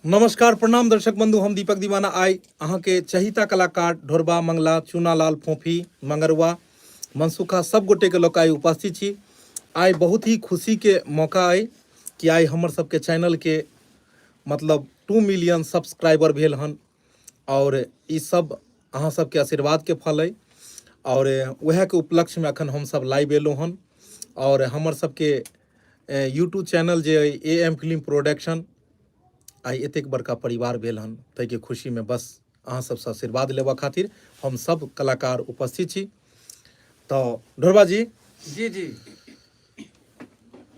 नमस्कार प्रणाम दर्शक बंधु, हम दीपक दीवाना। आइ अहाँके चहिता कलाकार ढोरबा, मंगला, चूनालाल, फोफी, मंगरुआ, मनसुखा सब गोटे के लोग आइ उपस्थित छी। आइ बहुत ही खुशी के मौका अइ कि आइ हमर सबके चैनल के मतलब 2 मिलियन सब्सक्राइबर भेल हन और ई सब अहाँ सबके आशीर्वाद के फल अइ और वएह के उपलक्ष्य में अखन हम सब लाइव एलहुँ हन। और हमर सबके यूट्यूब चैनल जे अइ ए एम फिल्म प्रोडक्शन, आइ एतेक बड़का परिवार भेल हन ताहिके खुशीमे बस अहाँ सबसँ आशीर्वाद लेबऽ खातिर हम सब कलाकार उपस्थित छी। तऽ ढोरबा जी, जी जी,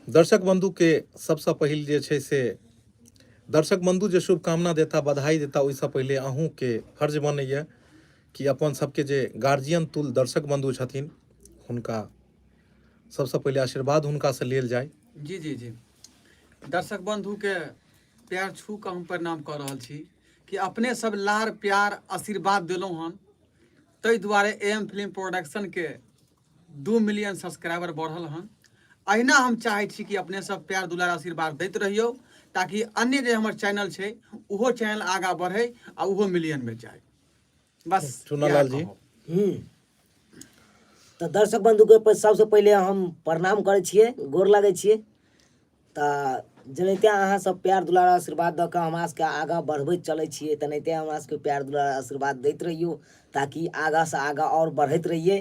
दर्शक बंधुके सबसँ पहिल जे छै से दर्शक बंधु जे शुभकामना देता, बधाई देता, ओहिसँ पहिले अहूँके फर्ज बनैए कि अपन सबके जे गार्जियन तुल दर्शक बंधु छथिन हुनका सबसँ पहिले आशीर्वाद हुनकासँ लेल जाय। जी जी जी, दर्शक बंधुके प्यार छू कऽ हम प्रणाम कऽ रहल छी कि अपने सब लार प्यार आशीर्वाद देलहुँ हन, ताहि दुआरे ए एम फिल्म प्रोडक्शनके 2 मिलियन सब्सक्राइबर बढ़ल हन। अहिना हम चाहै छी कि अपने सब प्यार दुलार आशीर्वाद दैत रहियौ ताकि अन्य जे हमर चैनल छै ओहो चैनल आगाँ बढ़े आ ओहो मिलियन में जाय। बस चुनालाल जी। तऽ दर्शक बंधुके सबसँ पहिले हम प्रणाम करै छियै, गोर लागै छियै। तऽ जेनाहिते अहाँ सब प्यार दुलार आशीर्वाद दऽ कऽ हमरा सबके आगाँ बढ़बैत चलै छियै, तेनाहिते हमरा सबके प्यार दुलार आशीर्वाद दैत रहियौ ताकि आगाँसँ आगाँ आओर बढ़ैत रहियै।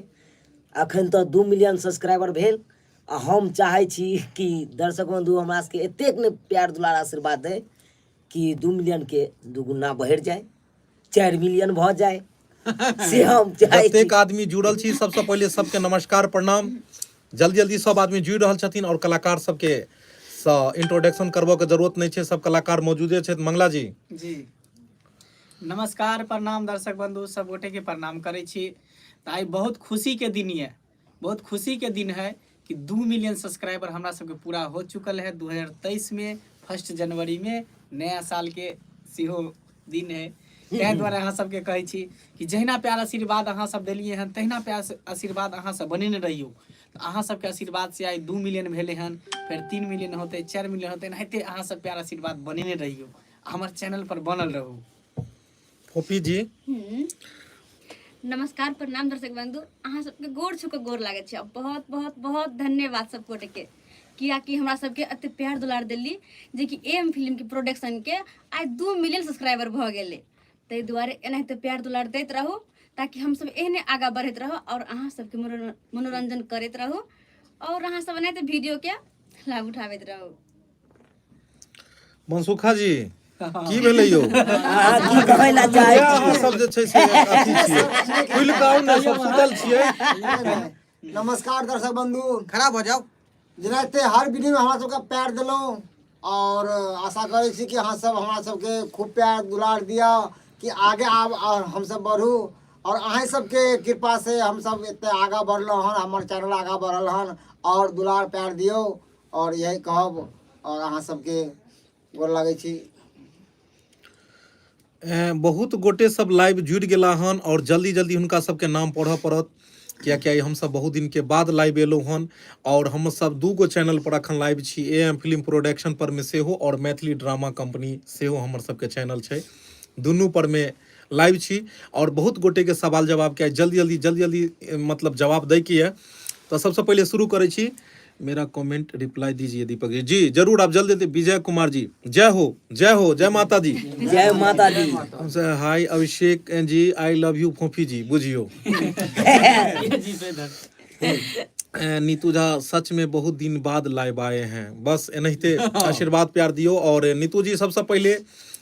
अखन तऽ 2 मिलियन सब्सक्राइबर भेल आ हम चाहै छी कि दर्शक बंधु हमरा सबके एतेक ने प्यार दुलार आशीर्वाद दै कि 2 मिलियनके दुगुना बढ़ि जाय, 4 मिलियन भऽ जाय, से हम चाहै छी। जतेक आदमी जुड़ल छी सबसँ पहिले सबके नमस्कार प्रणाम। जल्दी जल्दी सब आदमी जुड़ि रहल छथिन और कलाकार सबके सँ इंट्रोडक्शन करबऽ के जरूरत नहि छै, सब कलाकार मौजूदे छथि। मंगला जी। जी नमस्कार प्रणाम दर्शक बंधु, सब गोटे के प्रणाम करै छी। तऽ आइ बहुत खुशी के दिन ये, बहुत खुशी के दिन है कि 2 मिलियन सब्सक्राइबर हमरा सबके पूरा हो चुकल है 2023 में 1 जनवरी में, नया साल के सेहो दिन है। ताहि दुआरे अहाँ सबके कहै छी कि जहिना प्यार आशीर्वाद अहाँ सब देलियै हन तहिना प्यार आशीर्वाद अहाँ सब बनेने रहियौ। तऽ अहाँ सबके आशीर्वाद से आइ 2 मिलियन भेलै हन, फेर 3 मिलियन होतै, 4 मिलियन होतै, एनाहिते अहाँ सब प्यार आशीर्वाद बनेने रहियौ, हमर चैनल पर बनल रहू। फोफी जी। नमस्कार प्रणाम दर्शक बंधु, अहाँ सबके गोर छू के गोर लागै छी। बहुत बहुत बहुत धन्यवाद सब गोटे के, कियाकि हमरा सबके एते प्यार दुलार देली जे कि एम फिल्म के प्रोडक्शन के आइ 2 मिलियन सब्सक्राइबर भऽ गेलै। ताहि दुआरे एनाहिते प्यार दुलार दैत रहू ताकि हमसब एहने आगाँ बढ़ैत रहू और अहाँ सबके मनोरंजन करैत रहू और अहाँ सब एनाहिते वीडियो के लाभ उठाबैत रहू। मनसुखा जी, की भेलै यौ? अहाँ की कहै ला चाहै किया अहाँ सब जे छै से अथी छियै, खुलि कऽ आउ ने, सब सुतल छियै। नमस्कार दर्शक बंधु, खड़ा भऽ जाउ। जेनाहिते हर वीडियो में हमरा सबके प्यार देलहुँ और आशा करै छी कि अहाँ सब हमरा सबके खूब प्यार दुलार दिअ कि आगे आब और हमसब बढ़ू और अहीं सबके कृपा से हमसब एते आगाँ बढ़लहुँ हन, हमर चैनल आगाँ बढ़ल हन और दुलार प्यार दियौ और यही कहब और अहाँ सबके गोर लागै छी। बहुत गोटे सब लाइव जुड़ि गेला हन और जल्दी जल्दी हुनका सबके नाम पढ़ऽ पड़त, कियाकि आइ हमसब बहुत दिन के बाद लाइव एलहुँ हन और हमसब 2 गो चैनल पर अखन लाइव छी, ए एम फिल्म प्रोडक्शन पर में सेहो और मैथिली ड्रामा कंपनी सेहो हमर सबके चैनल छै, दुनू पर में लाइव छी। और बहुत गोटे के सवाल जवाब के आइ जल्दी जल्दी जल्दी जल्दी मतलब जवाब दै के यऽ। तऽ सबसँ पहिले शुरू करै छी, मेरा कमेंट रिप्लाई दीजिए दीपक जी। जी जरूर, आप जल्दी जल्दी। विजय कुमार जी जय हो, जय हो, जय माता दी। जय माता दी। हमसे hi Abhishek ji, I love you Phophi ji, बुझियो। नीतू झा सच में बहुत दिन बाद लाइव आए हैं, बस एनाहिते आशीर्वाद प्यार दियो। और नीतू जी सबसे पहिले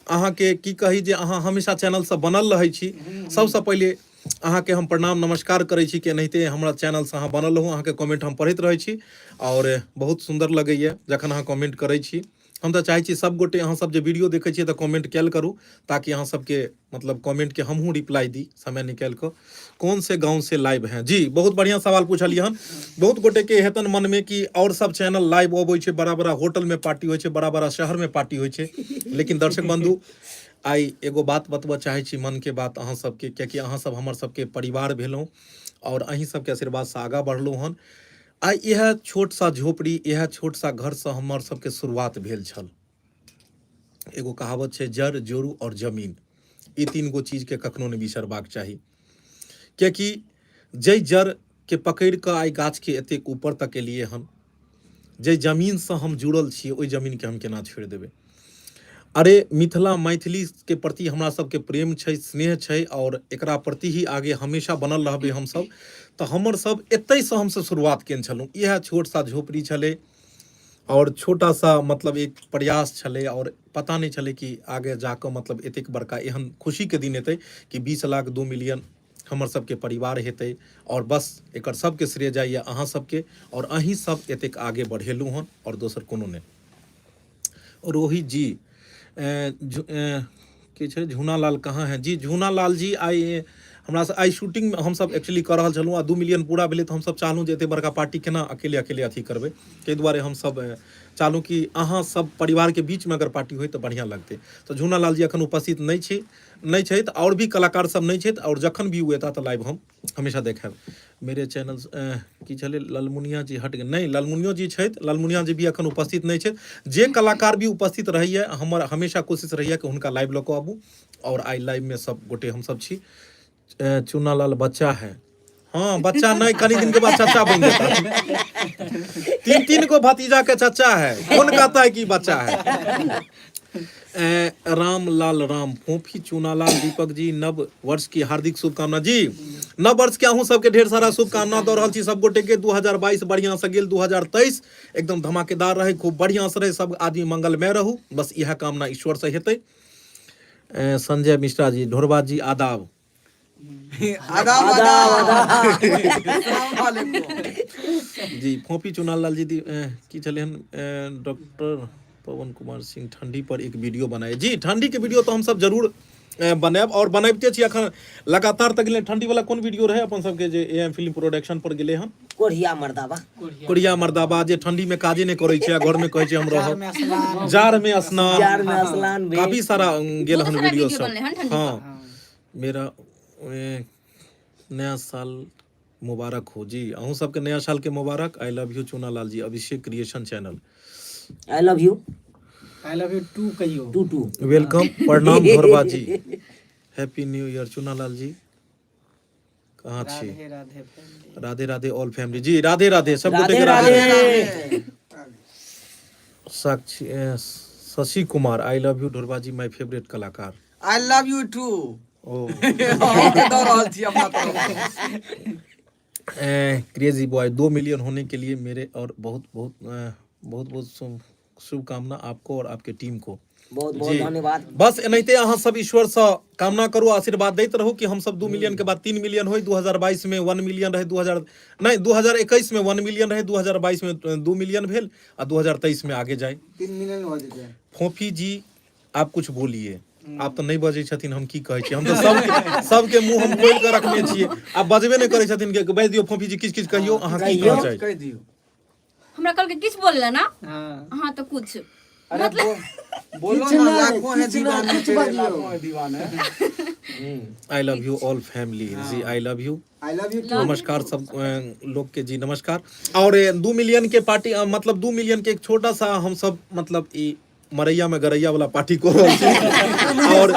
अहाँ के की कही जे अहाँ हमेशा चैनल से बनल रहै छी, सबसे पहिले अहाँके हम प्रणाम नमस्कार करै छी कि एनाहिते हमरा चैनलसँ अहाँ बनल रहू। अहाँके कमेंट हम पढ़ैत रहै छी आओर बहुत सुन्दर लगैए जखन अहाँ कमेंट करै छी। हम तऽ चाहै छी सब गोटे अहाँ सब जे वीडियो देखै छियै तऽ कमेंट कयल करू ताकि अहाँ सबके मतलब कमेंटके हमहूँ रिप्लाई दी समय निकालि कऽ। कौन से गाँव से लाइव हैं जी, बहुत बढ़िआँ सवाल पूछलियै हन। बहुत गोटेके हेतन मनमे कि आओर सब चैनल लाइव अबै छै, बड़ा बड़ा होटलमे पार्टी होइ छै, बड़ा बड़ा शहरमे पार्टी होइ छै, लेकिन दर्शक बन्धु आइ एगो बात बतबऽ चाहै छी, मनके बात अहाँ सबके, कियाकि अहाँ सब हमर सबके परिवार भेलहुँ आओर अहीं सबके आशीर्वादसँ आगाँ बढ़लहुँ हन। आइ इएह छोट सा झोपड़ी, इएह छोट सा घरसँ हमर सबके शुरुआत भेल छल। एगो कहावत छै जड़ जोरू आओर जमीन ई तीन गो चीजके कखनो नहि बिसरबाक चाही कियाकि जाहि जड़के पकड़ि कऽ आइ गाछके एतेक ऊपर तक एलियै हन जाहि जमीनसँ हम जुड़ल छियै ओहि जमीनके हम केना छोड़ि देबै अरे मिथिला मैथिलीके प्रति हमरा सबके प्रेम छै स्नेह छै आओर एकरा प्रति ही आगे हमेशा बनल रहबै हमसब तऽ हमर सब एतहिसँ हमसब शुरुआत केने छलहुँ इएह छोट सा झोपड़ी छलै आओर छोटा सा मतलब एक प्रयास छलै आओर पता नहि छलै कि आगे जाकऽ मतलब एतेक बड़का एहन खुशीके दिन एतै कि 20 लाख 2 मिलियन हमर सबके परिवार हेतै आओर बस एकर सबके श्रेय जाइए अहाँ सबके आओर अहीं सब एतेक आगे बढ़ेलहुँ हन आओर दोसर कोनो नहि। रोहित जी की छै झूना लाल कहाँ है जी झूना लाल जी आइ हमरा से आइ शूटिंग हमसब एक्चुअली कऽ रहल छलहुँ आ 2 मिलियन पूरा भेलै तऽ हमसब चाहलहुँ जे एते बड़का पार्टी केना अकेले अकेले अथी करबै ताहि दुआरे हमसब चाहलहुँ कि अहाँ सब परिवारके बीचमे अगर पार्टी होइ तऽ बढ़िआँ लगतै तऽ झूना लाल जी एखन उपस्थित नहि छै नहि छथि आओर भी कलाकार सब नहि छथि आओर जखन भी ओ एता तऽ लाइव हम हमेशा देखायब मेरे चैनल की छलै ललमुनिया जी हट गेल नहि ललमुनियो जी छथि ललमुनिया जी भी एखन उपस्थित नहि छथि जे कलाकार भी उपस्थित रहैए हमर हमेशा कोशिश रहैए कि हुनका लाइव लऽ कऽ आबू आओर आइ लाइवमे सब गोटे हमसब छी चूना लाल बच्चा है हाँ बच्चा नहीं कनी दिन के बाद चचा बन जाता तीन तीन को भतीजा के चचा है कौन कहता है कि बच्चा है राम लाल राम फोफी चूनालाल दीपक जी नव वर्ष की हार्दिक शुभकामना जी नव वर्ष के अहूँ सबके ढेर सारा शुभकामना दऽ रहल छी सब गोटे के 2022 बढ़िया से गेल 2023 एकदम धमाकेदार रहे खूब बढ़िया से रहे सब आदमी मंगलमय रहू बस इएह कामना ईश्वर से हेतै संजय मिश्रा जी ढोरबा जी आदाब आदाब आदाब अस्सलाम वालेकुम जी फोपी चुनालाल जी की छलै हन डॉक्टर पवन कुमार सिंह ठंडी पर एक वीडियो बनाए जी ठंडी के वीडियो तो हम सब जरूर बनायब और बनाबिते छी अखन लगातार तक गेलै ठंडी वाला कोन वीडियो रहे अपन सबके जे ए एम फिल्म प्रोडक्शन पर गेलै हन कोढ़िया मर्दाबा कोरिया मर्दाबा जे ठंडी में काजे नहि करै छै आ घर में कहै छै हम रहब में स्नान जाड़ में स्नान जाड़ में स्नान भेल। काफी सारा गेल बहुत हन सारा वीडियो वीडियो सब बनलै हन ठंडी हाँ मेरा नया साल मुबारक हो जी अहूँ सबके नया साल के मुबारक I love you Chuna Lal ji Abhishek creation channel I love you I love you too कहियो टू टू welcome प्रणाम Dhorba ji happy new year Chuna Lal ji कहाँ छी Radhe Radhe family Radhe Radhe all family ji Radhe Radhe सब गोटे के Radhe Radhe Radhe Sakshi Shashi Kumar I love you Dhorba ji my favourite कलाकार I love you two O अहूँके दऽ रहल छी अपना तरफ सँ। क्रेजी बॉय 2 मिलियन होने के लिए मेरे और बहुत बहुत बहुत बहुत शुभकामना आपको और आपके टीम को बहुत बहुत धन्यवाद बस एनाहिते अहाँ सब ईश्वर से कामना करू आशीर्वाद दैत रहू कि हम सब 2 मिलियन के बाद 3 मिलियन होय 2022 में 1 मिलियन रहे 2000 नहीं 2021 में 1 मिलियन रहे 2022 में 2 मिलियन भेल आ 2023 में आगे जाय 3 मिलियन हो जेतै फोफी जी आप कुछ बोलिए आप तऽ नहि बजै छथिन हम की कहै छी हम तऽ सबके सबके मुंह हम खोलि कऽ रखने छियै आब बजबे नहि करै छथिन कि बाजि दियौ फोफी जी किछु किछु कहियौ अहाँ की कहऽ चाहै छी कहि दियौ हमरा कहलकै किछु बोले ला ना हाँ हाँ तो कुछ अरे बोलो किछु ना नहि, लाखों है किछु नहि, दीवाने किछु तेरे बाजियौ। लाखों है दीवाने I love you all family ji I love you I love you too नमस्कार सब लोग के जी नमस्कार और 2 मिलियन के पार्टी मतलब 2 मिलियन के एक छोटा सा हम सब मतलब ई मरैया में गरैया वाला पार्टी कऽ रहल छी और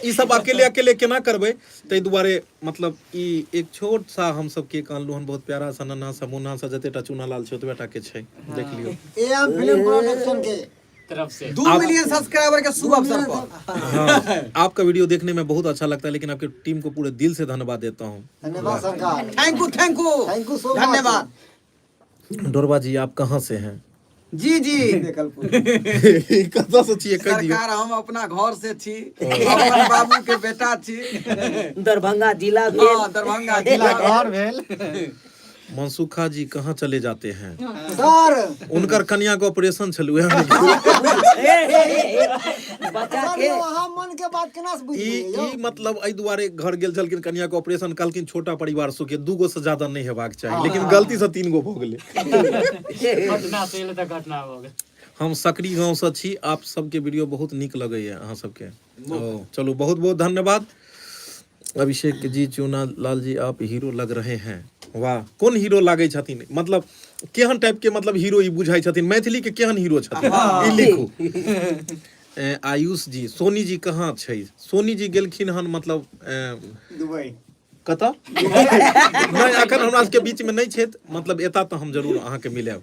ई सब अकेले अकेले केना करबै ताहि दुआरे मतलब ई एक छोट सा हम सब केक अनलहुँ हन बहुत प्यारा सा नन्हा सा मुन्हा सा जतेटा चूना लाल छै ओतबे टा के छै देख लियौ एम फिल्म प्रोडक्शन के तरफ से 2 मिलियन सब्सक्राइबर के शुभ अवसर पर हाँ आपका वीडियो देखने में बहुत अच्छा लगता है लेकिन आपकी टीम को पूरे दिल से धन्यवाद देता हूँ धन्यवाद सरकार thank you thank you thank you so much धन्यवाद डोरबा जी आप कहाँ से हैं जी जी देखलपुर कतऽ से छियै कहि दियौ सरकार हम अपना घर से छी अपन बाबू के बेटा छी दरभंगा जिला भेल हाँ दरभंगा जिला घर भेल मनसुखा जी कहाँ चले जाते हैं सर उनकर कन्या के ऑपरेशन छल उएह में ए, ए, ए, ए, बच्चा सर के यौ अहाँ मन के बात केना से बुझि ई गेलियै यौ ई मतलब एहि दुआरे घर गेल छलखिन कन्या के ऑपरेशन कहलखिन छोटा परिवार सुख दू गो से ज्यादा नहि हेबाक चाही लेकिन गलती से 3 गो भऽ गेलै घटना से एलै तऽ घटना भऽ गेल हम सकरी गांव से छी आप सबके वीडियो बहुत नीक लगैया अहाँ सबके ओ चलू बहुत बहुत धन्यवाद अभिषेक जी चूना लाल जी आप हीरो लग रहे हैं वाह कोन हीरो लागै छथिन मतलब केहन टाइप के मतलब हीरो ई बुझाइ छथिन मैथिली के केहन हीरो छथिन ई लिखू। आयुष जी, सोनी जी कहाँ छै? सोनी जी गेलखिन हन मतलब दुबई। कतऽ नहि, अखन हमरा सबके बीच में नहि छथि, मतलब एता तऽ हम जरूर अहाँके मिलायब।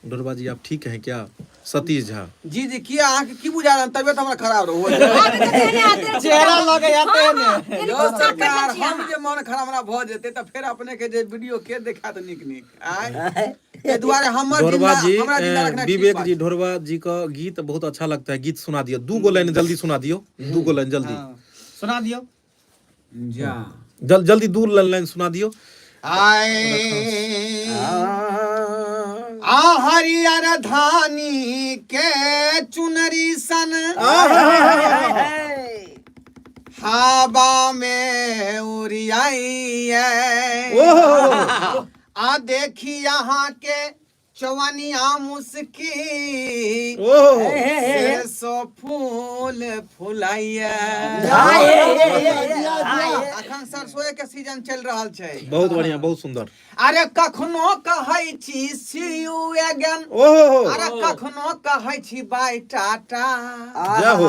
ढोरबा जी आप ठीक हैं क्या? सतीश झा जी जी, किया अहाँके की बुझा रहल? तबियत हमरा खराब रहू। चेहरा लगे या तेहने। यौ सरकार, हम जे मन खराब हमरा भऽ जेतै तऽ फेर अपने के जे वीडियो के देखायत नीक नीक आय, एहि दुआरे हमर ढोरबा जिंदा जी, हमरा जिंदा रखना ठीक विवेक बात जी, ढोरबा जी का गीत बहुत अच्छा लगता है, गीत सुना दियो, दू गो लाइन जल्दी सुना दियो, दू गो लाइन जल्दी। हाँ, सुना दियो। जा। जल्दी दू लाइन सुना दियो। आए आ हरियर धानी के चुनरी सन हवा में उड़ियाई, ओहो, आ देखी यहाँ के चवनिया मुस्की ओहो, से फूल फुलाइए। अखन सरसोए के सीजन चलि रहल छै। बहुत बढ़िया, बहुत सुंदर। अरे कखनो कहै छी सी यू अगेन, ओहो, अरे कखनो कहै छी बाय टाटा। जय हो।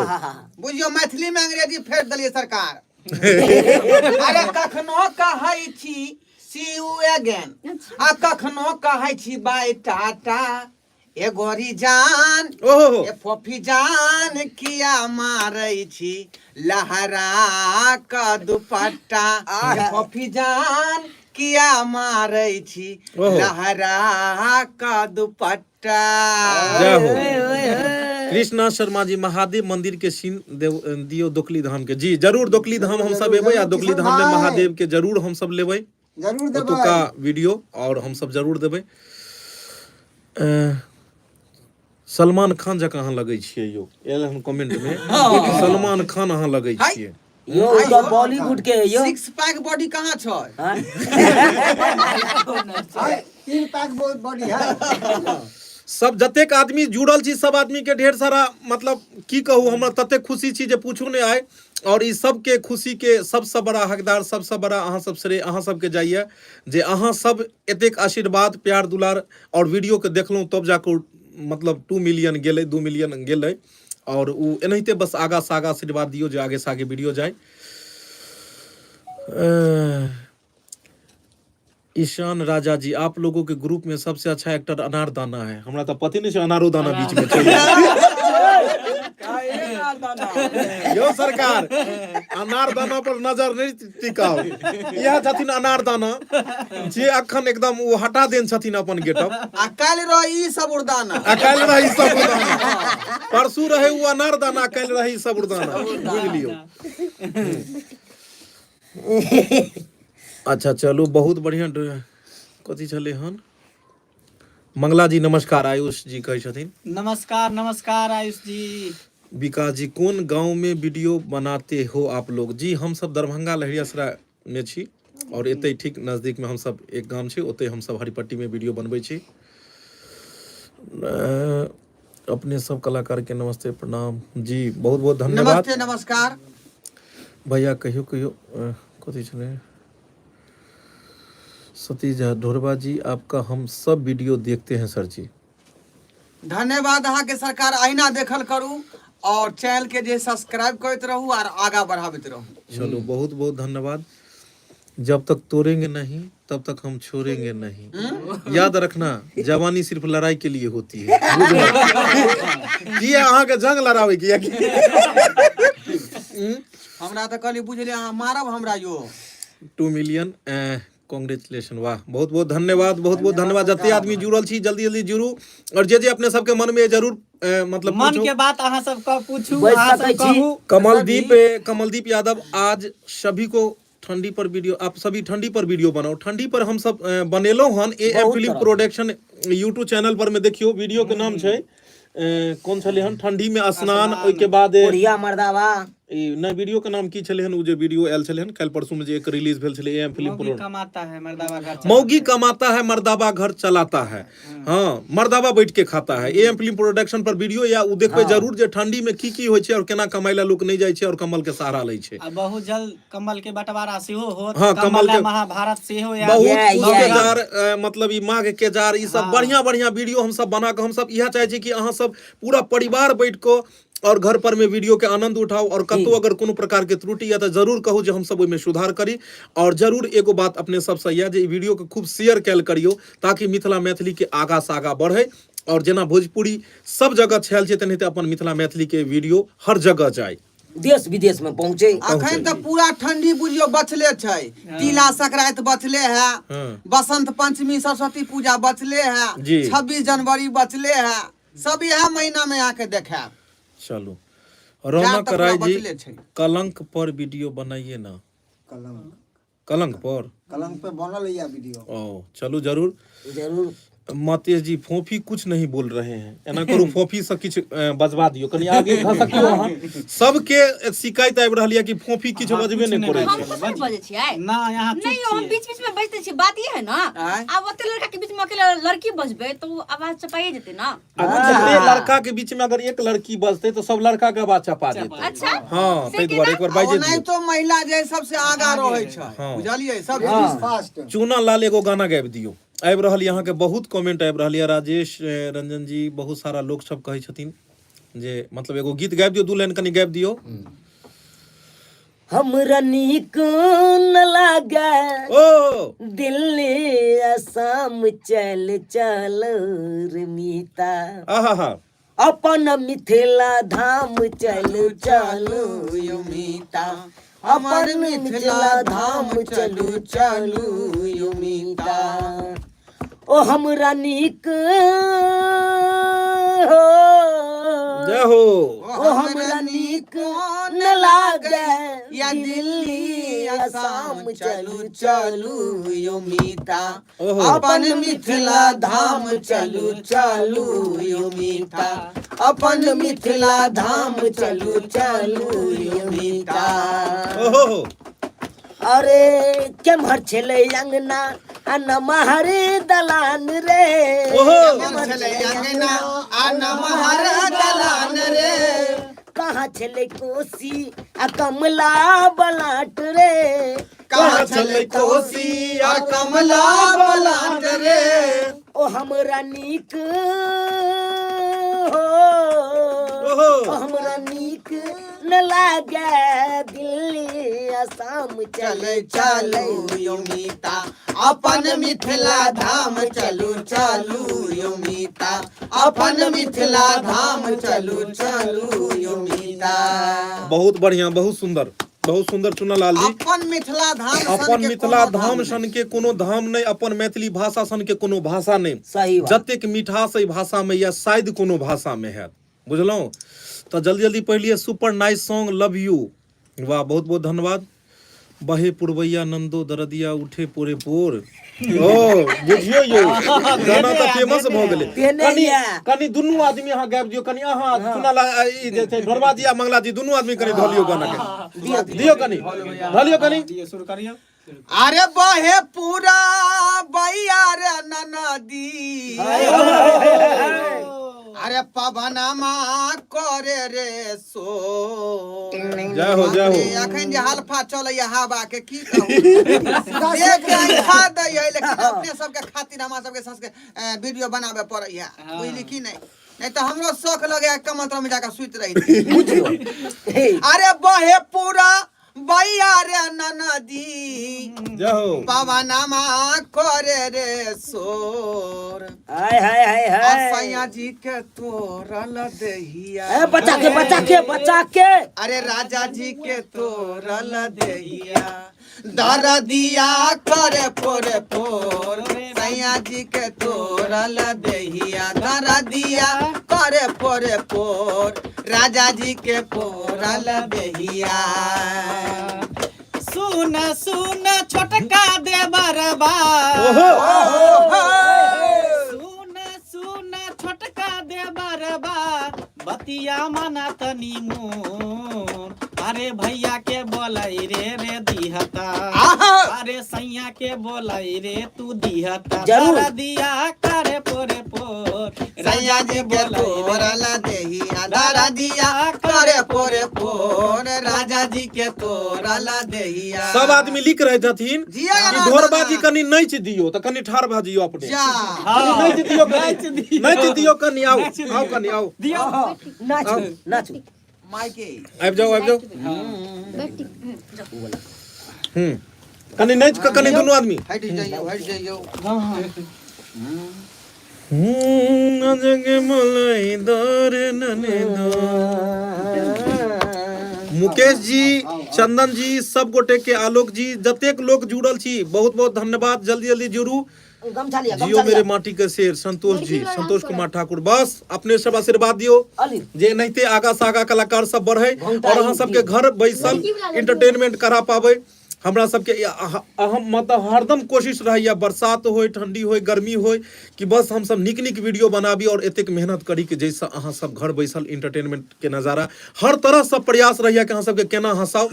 बुझियौ, मैथिली में अंग्रेजी फेर देलियै सरकार। अरे कखनो कहै छी सी यू अगेन आ कखनो कहै छी बाय टाटा, ए गोरी जान, ओहो, ए फोफी जान, किया मारै छी लहरा क दुपट्टा? ए फोफी जान, किया मारै छी ओहो। लहरा क दुपट्टा? जय हो। कृष्णा शर्मा जी, महादेव मंदिर के सीन दियो दोकली धाम के। जी जरूर, दोकली धाम हम सब एबै आ जरूर, दोकली किशन धाम में भाई। महादेव के जरूर हम सब लेबै जरूर देबै ओतुका वीडियो और हम सब जरूर देबै। सलमान खान जकाँ अहाँ लगै छियै यौ, एल हन कमेंट में, सलमान खान अहाँ लगै हाय। छियै। यौ, ओ तऽ बॉलीवुड के है यौ। सिक्स पैक बॉडी कहाँ छै? हाँ? तीन पैक बहुत बॉडी है। सब जतेक आदमी जुड़ल छी, सब आदमी के ढेर सारा, मतलब की कहू, हमरा ततेक खुशी छी जे पूछू नहि आइ। और ई सबके खुशी के सबसँ बड़ा हकदार, सबसँ बड़ा अहाँ सब श्रेय अहाँ सबके जाइए जे अहाँ सब एतेक आशीर्वाद, प्यार, दुलार और वीडियो के देखलहुँ, तब जाके मतलब 2 मिलियन गेलै, 2 मिलियन गेलै। और ओ एनाहिते बस आगा से आगा आशीर्वाद दियौ जे आगे से आगे वीडियो जाय। ईशान राजा जी, आप लोगों के ग्रुप में सबसे अच्छा एक्टर अनारदाना है। हमरा तऽ पते नहि छै अनारो दाना बीच में छै यौ। सरकार, अनारदाना पर नजर नहि टिकाउ। इएह छथिन अनारदाना जे अखन एकदम ओ हटा देन छथिन अपन गेटअप। आ काल्हि रह ई सब उर्दाना। आ काल्हि रही सबुरदाना, परसू रहे ओ अनारदाना, काल्हि रही सबुरदाना, बुझि लियौ। अच्छा चलू, बहुत बढ़िया। कथी छलै हन? मंगला जी नमस्कार, आयुष जी कहै छथिन। नमस्कार, नमस्कार आयुष जी। विकास जी, कोन गांव में वीडियो बनाते हो आप लोग? जी, हम सब दरभंगा लहेरियासराय में छी और एतै ठीक नजदीक में हम सब एक गाम छै, ओतै हम सब हरिपट्टी में वीडियो बनबै छी। अपने सब कलाकार के नमस्ते, प्रणाम जी, बहुत बहुत धन्यवाद। नमस्ते, नमस्कार। भैया कहियो कहियो, कथी छलै? सतीश झा, ढोरबा जी आपका हम सब वीडियो देखते हैं सर जी। धन्यवाद अहाँके सरकार, अहिना देखल करू और चैनल के जे सब्सक्राइब करैत रहू और आगा बढ़ाबैत रहू। चलो, बहुत बहुत धन्यवाद। जब तक तोड़ेंगे नहीं तब तक हम छोड़ेंगे नहीं, याद रखना जवानी सिर्फ लड़ाई के लिए होती है। की अहाँके जंग लड़ाबै की? हमरा तऽ कहली बुझलियै अहाँ मारब हमरा यो। 2 मिलियन कॉन्ग्रेचुलेशन, वाह, बहुत बहुत धन्यवाद, बहुत बहुत धन्यवाद। जते आदमी जुड़ल छी, जल्दी जल्दी जुड़ू और जे जे अपने सबके मन में जरूर मतलब मन पूछू। के बात अहाँ सब के पूछू। बैठ अहाँ सब सकै छी। कहू। कमलदीप, कमलदीप यादव, आज सभी को ठंडी पर वीडियो, आप सभी ठंडी पर वीडियो बनाओ। ठंडी पर हम सब बनेलहुँ हन, ए एम बहुत फिल्म तरह। प्रोडक्शन यूट्यूब चैनल पर में देखियो, वीडियो के नाम छै कोन छलै हन? ठंडी में स्नान, ओहिके बाद कोरिया मर्दावा। ई नहि, वीडियो के नाम की छलै हन? ओ जे वीडियो आयल छलै हन काल्हि परसू में जे एक रिलीज भेल छलै, ए एम फिल्म मौगी प्रो कमाता है मर्दावा घर चलाता मौगी है। कमाता है मर्दाबा घर चलाता है, हाँ, मर्दाबा बैठ के खाता है। ए एम फिल्म प्रोडक्शन पर वीडियो या उ देखबै जरूर जे ठंडी में की की होइ छै और केना कमाइ ला लोक नहि जाइ छै और कम्बल के सहारा लै छै। आ बहुत जल्द कम्बल के बंटवारा सेहो होत। हाँ, कम्बल कम्बल के- महाभारत सेहो आयत। बहुत Yeah, उसके yeah. जार, मतलब ई माघ के जार, ई सब बढ़िया बढ़िया वीडियो हम सब बना के, हम सब इएह चाहे छी कि अहाँ सब पूरा परिवार बैठ कऽ और घर पर में वीडियो के आनंद उठाउ और कतौ अगर कोनो प्रकार के त्रुटि यऽ तऽ जरूर कहू जे हमसब ओहिमे सुधार करी। और जरूर एगो बात अपने सबसँ यऽ जे ई वीडियो के खूब शेयर कयल करियौ ताकि मिथिला मैथिली के आगा से आगा बढ़े और जेना भोजपुरी सब जगह छायल छै तेनाहिते अपन मिथिला मैथिली के वीडियो हर जगह जाय। देश विदेश में पहुंचे। अखन तऽ पूरा ठंडी बुझियौ बचले छै, तिला संक्रांति बचले है, बसंत पंचमी सरस्वती पूजा बचले है, 26 जनवरी बचले है, सब इएह महीना में अहाँके देखायब। चलू जाड़ रौनक तऽ पूरा राय जी बचले छै। कलंक पर वीडियो बनाइए ना। कलंक, कलंक पर, कलंक पे बनल है वीडियो। ओ चलू जरूर जरूर। मतेश जी फोफी कुछ नहीं बोल रहे हैं, एना करू फोफी से किछु बजवा दियौ कनि आगे घसकियौ अहाँ। सबके शिकायत आबि रहल यऽ कि फोफी किछु हाँ, बजबे किछु नहि नहि करै हम छै। कुछ नहीं बजै छियै। ना यहाँ चुप नहीं हम छियै। बीच बीच में बजते छियै, बात ई है ना। आँय? आब ओते लड़का के बीच में अकेला लड़की बजबै तऽ ओ आवाज चपाइए जेतै ना। अगर जते लड़का के बीच में अगर एक लड़की बजते तो सब लड़का के आवाज चपा देते। अच्छा हाँ ताहि दुआरे एक बार बाजे दियौ। ओनाहितो महिला जे सबसे आगा रहै छै, हाँ। बुझलियै? सब फास्ट। चूना लाल एगो गाना गाबि दियौ। आबि रहल यऽ अहाँके बहुत कमेंट आबि रहल यऽ, राजेश रंजन जी बहुत सारा लोक सब कहै छथिन जे मतलब एगो गीत गाबि दियौ, 2 लाइन कनि गाबि दियौ। हमरा नीक न लागे ओ दिल्ली असम चल चल रे मीता, आहा हा, अपन मिथिला धाम चल चलू यो मीता, अपन मिथिला धाम चलू चलू यो मीता। ओ हमरा नीक हो, जय हो। ओ हमरा नीक न लागे या दिल्ली असम चलू चलू यो मीता, ओहो। अपन मिथिला धाम चलू चलू यो मीता, अपन मिथिला धाम चलू चलू यो मीता। ओहो। अरे केम्हर छलै अंगना आ नमहर दलान रे, ओहो। केम्हर छलै अंगना आ नमहर दलान रे, कहाँ छलै कोसी आ कमला बलाट रे, कहाँ छलै कोसी आ कमला बलाट रे। ओ हमरा नीक हो, ओहो। ओ हमरा नीक न लागे दिल्ली असम चले चलू यो मीता, अपन मिथिला धाम चलू चलू यो मीता, अपन मिथिला धाम चलू चलू यो मीता। बहुत बढ़िया, बहुत सुंदर, बहुत सुंदर चुना लाल जी। अपन मिथिला धाम सन अपन के मिथिला कोनो धाम नहि। सन के कोनो धाम नहि, अपन मैथिली भाषा सन के कोनो भाषा नहि। सही बात। जतेक मिठास एहि भाषा में या शायद कोनो भाषा में हैत, बुझलहुँ? तऽ जल्दी जल्दी पढ़ि लिअ। Super nice song, love you. वाह, बहुत बहुत धन्यवाद। बहे पुरवैया नंदो दरदिया उठे पोरे पोर। ओ बुझियौ यौ, गाना तऽ फेमस भऽ गेलै। तेने कनि यऽ। कनि दुनू आदमी अहाँ गाबि दियौ कनि, अहाँ चुना ई जे छै ढोरबा जी आ मंगला जी दुनू आदमी कनि धऽ लियौ गाना के, दियौ कनि, धऽ लियौ कनि। दियौ, शुरू करियौ। अरे बहे पूरा बैया रे ननदी, अरे पवनमा करे रे सो। जय हो, जय हो। अखन जे हल्फा चलैया हवा के की कहू, देख के खा दै है, लेकिन अपने सबके खातिर हमरा सबके सबके वीडियो बनाबे पड़ैया, बुझली की नहीं? नहीं तो हमरो शौक लगे कमल में जाकर सुति रही। अरे बहे पूरा बैया रे ननदी, जय हो। पवनमा करे रे सोर, हाय हाय हाय हाय। असैया जी के तोरल देहिया, ए बचा के बचा के बचा के, अरे राजा जी के तोरल देहिया, दरदिया करे पोरे पोर, सैया जी के तोरल देहिया, दरदिया करे पोरे पोर, राजा जी के पोरल देहिया। सुन सुन छोटका देवरबा, ओहो। सुन सुन छोटका देवरबा, बतिया मना तनी मोर, अरे भैया के बोलै रे रे दिहता। आहा। अरे सैया के बोलाई रे तू दिहता जरूर। दिया करे पोरे पोर। सैया जी के तोरल देहिया दारा दिया करे पोरे पोर, राजा जी के तोरल देहिया। सब आदमी लिख रहे छथिन जिया कि ना ढोरबाजी कनी नैच दियो, तऽ कनी ठाढ़ भऽ जइयो अपने। जा। कनी नैच दियो, कनी नैच दियो, कनी आउ आउ, कनी आउ। दियौ। नाचू नाचू। माइके आबि जाउ, आबि जाउ। हूँ, कनी नैच कऽ कनी दुनू आदमी हटि जइयौ, हटि जइयौ। जग मलाई दर नने दो। मुकेश जी, चंदन जी, सब गोटे के, आलोक जी, जतेक लोक जुड़ल छी, बहुत बहुत धन्यवाद। जल्दी जल्दी जुड़ू। गमछा लिया, जियो गमछा मेरे लिया। माटी के शेर संतोष जी, संतोष कुमार ठाकुर। बस अपने सब आशीर्वाद दियो अली जे एनाहिते आगा से आगा कलाकार सब बढ़े घंटा और अहाँ सबके घर बैसल इंटरटेनमेंट करा पाबै। हमरा सबके अहम मतलब हरदम कोशिश रहैया, बरसात होय, ठंडी होय, गर्मी होय, कि बस हमसब नीक नीक वीडियो बनाबी और एतेक मेहनत करी कि जाहिसँ अहाँ सब घर बैसल इंटरटेनमेंट के नजारा, हर तरहसँ प्रयास रहैया कि अहाँ सबके केना हंसाउ।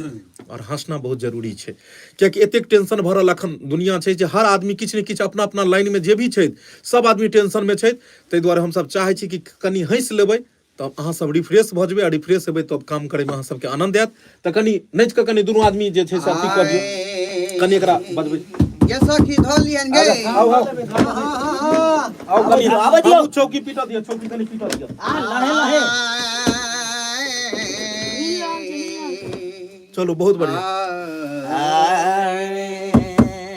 और हंसना बहुत जरूरी छै, कियाकि एतेक टेंशन भरल अखन दुनिया छै जे हर आदमी किछु ने किछु अपना अपना लाइनमे जे भी छथि, सब आदमी टेंशनमे छथि। ताहि दुआरे हमसब चाहै छी कि कनि हँसि लेबै तब अहाँ सब रिफ्रेश भऽ जेबै, आ रिफ्रेश हेबै तब काम करैमे अहाँ सबके आनंद आयत। तऽ कनि नाचि कऽ कनि दुनू आदमी जे छै से अथी कऽ दियौ, कनि एकरा बजबै। गे सखी, धऽ लियन गे। आउ आउ आउ कनि। आबऽ दियौ। आबू, चौकी पीटऽ दिअ, चौकी कनि पीटऽ दिअ। आ लहे लहे। चलू, बहुत बढ़िया।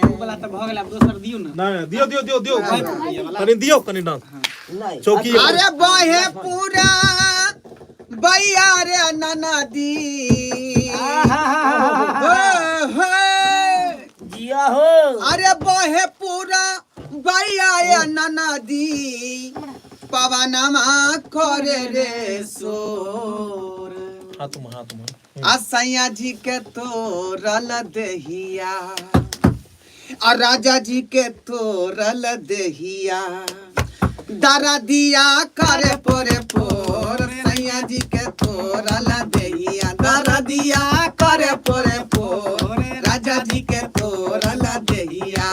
उ वाला तऽ भऽ गेल, आब दोसर दियौ ने। नहि, दियौ दियौ दियौ दियौ, कनि दियौ, कनि डांस। नहीं। चौकी। अरे बहे पूरा बैया रे ननदी हो हो। जिया हो। अरे बहे पूरा बैया रे ननदी, पवनमा करे रे सोर। हाथ में, हाथ में। आ सैया जी के तोरल देहिया आ राजा जी के तोरल देहिया दारा दिया करे पोरे पोर, सैया जी के तोरल देहिया दारा दिया करे पोरे पोर, राजा जी के तोरल देहिया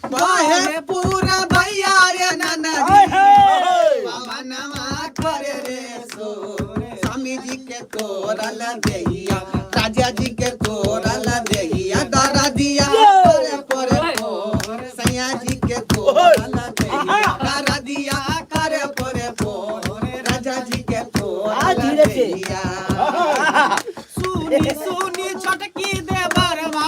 बहे पूरा भैया रे ननदी, पवनमा करे रे सोर, स्वामी जी के तोरल देहिया, राजा जी के तोरल देहिया दारा दिया करे पोरे पोर, सैया जी के तोरल देहिया दारा दिया करे पोरे पोर, राजा जी के आ, तोरल धीरे से। देहिया। सुनी सुनी छोटकी देवरवा,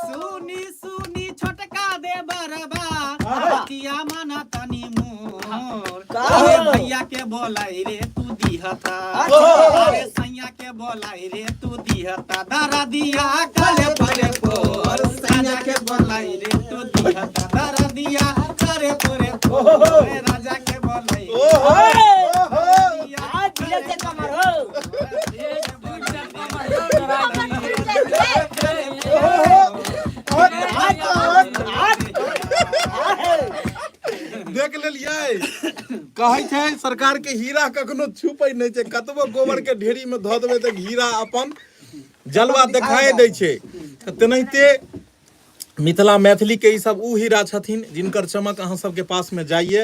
सुनी सुनी छोटका देवरवा, बतिया माना तनी मोर। का अरे हो? भैया के बोलाई रे तू दिहता, अरे सैया के बोलाई रे तू दिहता दारा दिया करे परे पोर, सैया के बोलाई रे तू दिहता दारा दिया करे परे पोर, राजा के बोलाई रे दिया। आ धीरे से कमर हो। देख लेलियै, कहै छै सरकार के हीरा कखनो छुपै नहि छै। कतबो गोबर के ढेरी में धऽ देबै तऽ हीरा अपन जलवा देखाए दै छै। तऽ तेनाहिते मिथिला मैथिली के ई सब उ हीरा छथिन जिनकर चमक अहाँ सबके पास में जाइए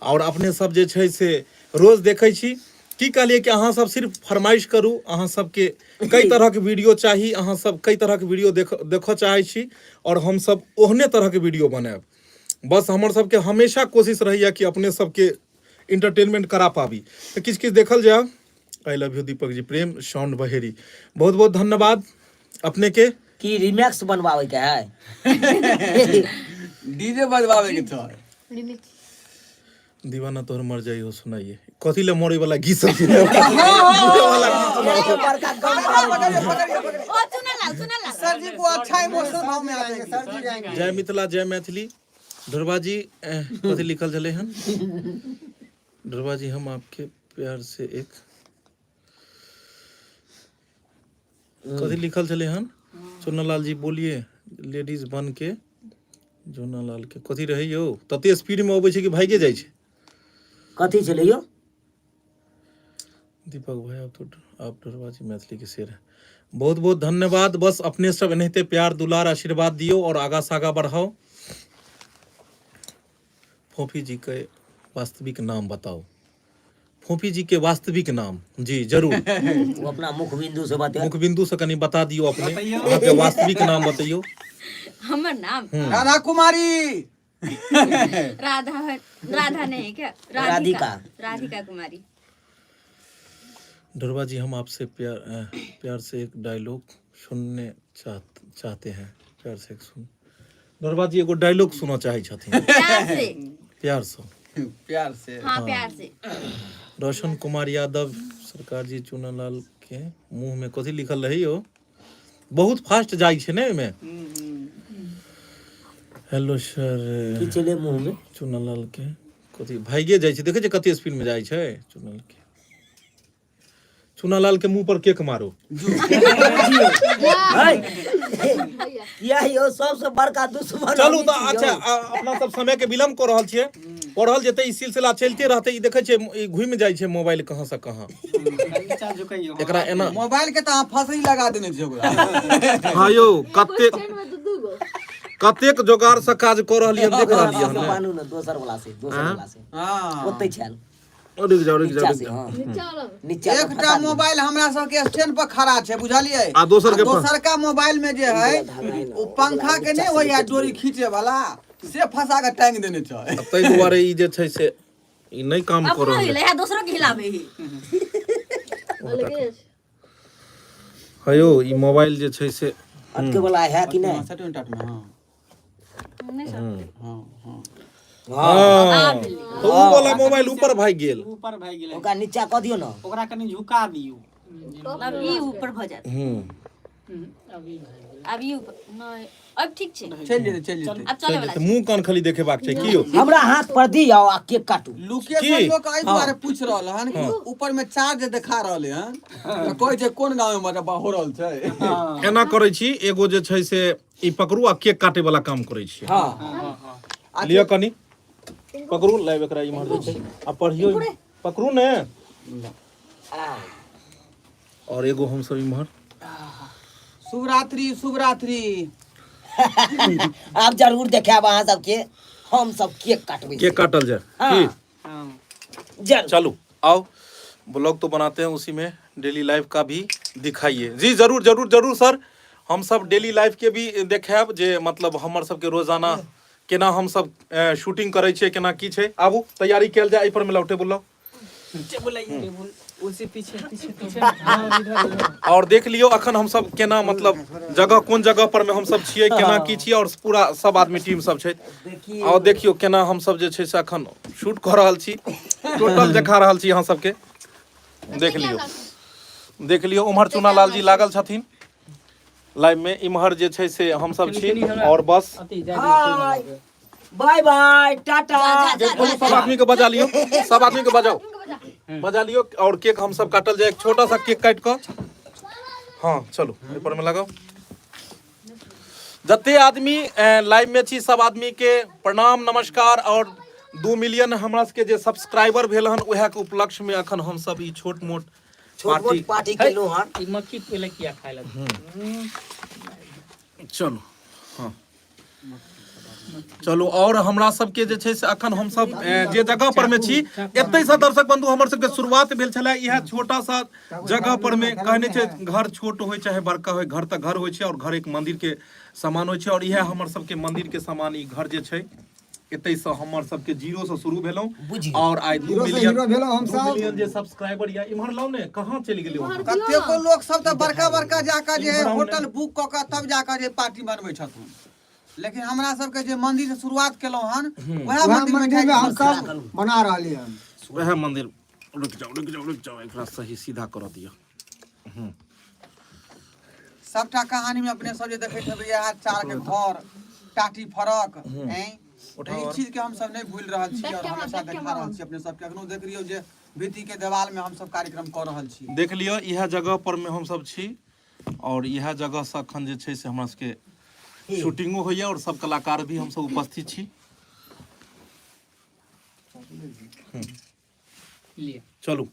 और अपने सब जे छै से रोज देखै छी। की कहलियै कि अहाँ सब सिर्फ फरमाइश करू, अहाँ सबके कई तरहक वीडियो चाही, अहाँ सब कई तरहक वीडियो देखऽ चाहै छी और हम सब ओहने तरहक वीडियो बनायब। बस हमर सबके हमेशा कोशिश रहैया कि अपने सबके इंटरटेनमेंट करा पाबी। तऽ किछु किछु देखल जाय। I love you Deepak ji, Prem sound Baheri, बहुत बहुत धन्यवाद अपने के। की रिमैक्स बनवावे के है? डीजे बजवावे के छै। दीवाना तोहर मर जाई हो सुनाइए। कथी ले मरे वाला गीत सब सुनाओ? मरे वाला गीत सुनाओ। बड़का गम। ओ चुनलाल, चुनलाल। सर जी को अच्छा इमोशनल भाव में आ जाएंगे सर जी जाएंगे। जय मिथिला जय मैथिली। ढोरबा जी, कथी लिखल छलै हन? ढोरबा जी, हम आपके प्यार से एक कथी लिखल छलै हन? सोनालाल जी बोलिए लेडीज बन के जोनालाल के कथी रहै यौ? तते स्पीड में अबै छै कि भागे जाइ छै। कथी छलै यौ? दीपक भाई, आप तो आप ढोरबा जी मैथिली के शेर हैं। बहुत बहुत धन्यवाद। बस अपने सब एनाहिते प्यार दुलार आशीर्वाद दियौ और आगा से आगा बढ़ाओ। फोफी जी के वास्तविक नाम बताओ। फोफी जी के वास्तविक नाम जी जरूर। ओ अपना मुख बिंदु से बता। मुख बिंदु से कनी बता दियौ अपने। बतैयौ। अहाँके वास्तविक नाम बतैयौ। हमर नाम राधा कुमारी। राधा, राधा नहीं क्या, राधिका। राधिका, राधिका कुमारी। ढोरबा जी, हम आपसे प्यार प्यार से एक डायलॉग सुनने चाहते हैं। प्यार से एक सुन, ढोरबा जी एगो डायलॉग सुनऽ चाहै छथिन। प्यार से। प्यार से। प्यार से। हाँ, प्यार से। रोशन कुमार यादव, सरकार जी चुनालाल के मुंह में कथी लिखल रही हो? बहुत फास्ट जाइ छै ने ओहिमे। Hello sir. की छलै मुंह में? चुनालाल के कथी भाइगे जाइ छै, देखै छै कते स्पीड में जाइ छै। चुनालाल के, चुनालाल के मुंह पर केक मारो। है किया यौ, सबसे बड़का दुश्मन चलू हम तऽ छी अच्छा यौ। अपना सब समय के विलम्ब कऽ रहल छियै, पढ़ल जेतै ई सिलसिला चलिते रहतै। ई देखै छियै, ई घुमि जाइ छै मोबाइल कहाँ से कहाँ। नीचा झुकैयौ। एकरा एना मोबाइल के तऽ अहाँ फसरी लगा देने छियै ओकरा। हाँ यौ, कतेक कतेक जोगार से काज कऽ रहलियै हन, देख रहलियै हन ने। बानू ने, दोसर वाला से, दोसर वाला से। हँ। ओतै छल। रुकि जाउ, रुकि जाउ। नीचा रुकि से जाउ। हँ, नीचा से एकटा फंसा दियौ। मोबाइल हमरा सबके स्टैंड पर खड़ा छै, बुझलियै? आ दोसर के दोसरका मोबाइल में जे है ओ पंखा के नहि होइया डोरी खींचे वाला, से फंसा के टांग देने छै। ताहि दुआरे ई जे छै से ई नहि काम कऽ अपनो रहल हिले है, दोसरो के हिलाबे ही। है यौ। ई मोबाइल जे छै से अटके वाला है कि नहि? सेट में, हाँ। नहीं सर। हाँ हाँ। हँ, तऽ ऊ वाला मोबाइल ऊपर भागि गेल। ऊपर भागि गेलै। ओकरा नीचा कऽ दियौ ने। ओकरा कनि झुका दियौ। अब ई ऊपर भऽ जायत। अभी भागि गेलै। अब ई ऊपर नहि, अब ठीक छै। चलि जेतै, चलि जेतै। अब चले वाला तऽ मुँह कान खाली देखेबाक छै की यौ? हमरा हाथ पर दियौ आ केक काटू। लोकेशन की? लोक एहि दुआरे पूछि रहल हन कि ऊपर में चार्ज देखा रहले हन, तऽ कहै छै कोन गाँव में मतलब हो रहल छै। एना करै छी, एगो जे छै से ई पकड़ू आ केक काटे वाला काम करै छी। हँ। हाँ। लिअ, कनि पकड़ू, लाइव एकरा इम्हर जे छै आ पढ़ियौ। पकड़ू ने। और एगो हमसब इम्हर। शुभ रात्रि, शुभ रात्रि। आब जरूर देखायब अहाँ सबके, हम सब केक काटबै। केक काटल जाय की? हँ। जरूर। चलू आओ, ब्लॉग तो बनाते हैं, उसी में डेली लाइफ का भी दिखाइए। जी जरूर जरूर जरूर सर, हम सब डेली लाइफ के भी देखायब जे मतलब हमर सबके रोजाना केना हम सब शूटिंग करै छियै, केना की छै। आबू, तैयारी कयल जाय। एहि पर में लाउ, टेबुल लाउ। उसी पीछे पीछे पीछे, हाँ, इधर इधर। और देख लियौ अखन हम सब केना मतलब जगह, कोन जगह पर में हम सब छियै, केना की छियै और पूरा सब आदमी टीम सब छै। और देखियौ केना हम सब जे छै से अखन शूट कऽ रहल छी, टोटल देखा रहल छी अहाँ सबके। देख लियौ, देख लियौ, उम्हर चुनालाल जी लागल छथिन लाइव में, इम्हर जे छै से हम सब छी और बस। अति जा दियौ। बाय बाय, टाटा। बोलू, सब आदमी के बजा लियौ, सब आदमी के बजाओ, बजा लियौ और केक हम सब काटल जाय, एक छोटा सा केक काटि कऽ। हाँ चलू, एहि पर में लगाउ। जते आदमी लाइव में छी, सब आदमी के प्रणाम, नमस्कार। और 2 मिलियन हमरा सबके जे सब्सक्राइबर भेल हन, उएह के उपलक्ष्य में अखन हम सब ई छोट मोट छोट मोट पार्टी केलहुँ हन। ई मक्खी पहिले किया खाय लग? चलू, हाँ चलू। और हमरा सबके जे छै से अखन हम सब जे जगह पर में छी, एतै से दर्शक बंधु हमर सबके शुरुआत भेल छलै, इएह छोटा सा जगह पर में। कहने छै, घर छोट होइ चाहे बड़का होइ, घर तऽ घर होइ छै और घर एक मंदिर के समान होइ छै। और इएह हमर सबके मंदिर के समान ई घर जे छै, एतै से हमर सबके जीरो से शुरू भेलहुँ बुझि और आइ 2 जीरो से मिलियन हीरो भेलहुँ दू हमसब। मिलियन जे सब्सक्राइबर या, इम्हर लाउ ने, कहाँ चलि गेलै वहाँ? कतेको लोक सब तऽ बड़का बड़का जाकऽ जे है होटल बुक कऽ कऽ तब जाकऽ जे पार्टी मनबै छथुन, लेकिन हमरा सबके जे मंदिर से शुरुआत केलहुँ हन, वएह वएह मंदिर में मंदिर में जाके हमसब बना रहलियै हन। वएह मंदिर। रुकि जाउ, रुकि जाउ, रुकि जाउ, एकरा सही सीधा करऽ दिअ। सबटा कहानी में अपने सब जे देखैत हेबै, इएह चार के घर, टाटी फरक हैं। उठाओ। ई चीज के हम सब नहि भूलि रहल छी और हमेशा देखा रहल छी अपने सबके। अखनो देख रहियौ जे भित्ति के देवाल में हम सब कार्यक्रम कऽ रहल छी। देख लिअ, इएह जगह पर में हमसब छी और इएह जगह से अखन जे छै से हमरा सबके शूटिंगो होइया और सब कलाकार भी हमसब उपस्थित छी। लिए। चलू।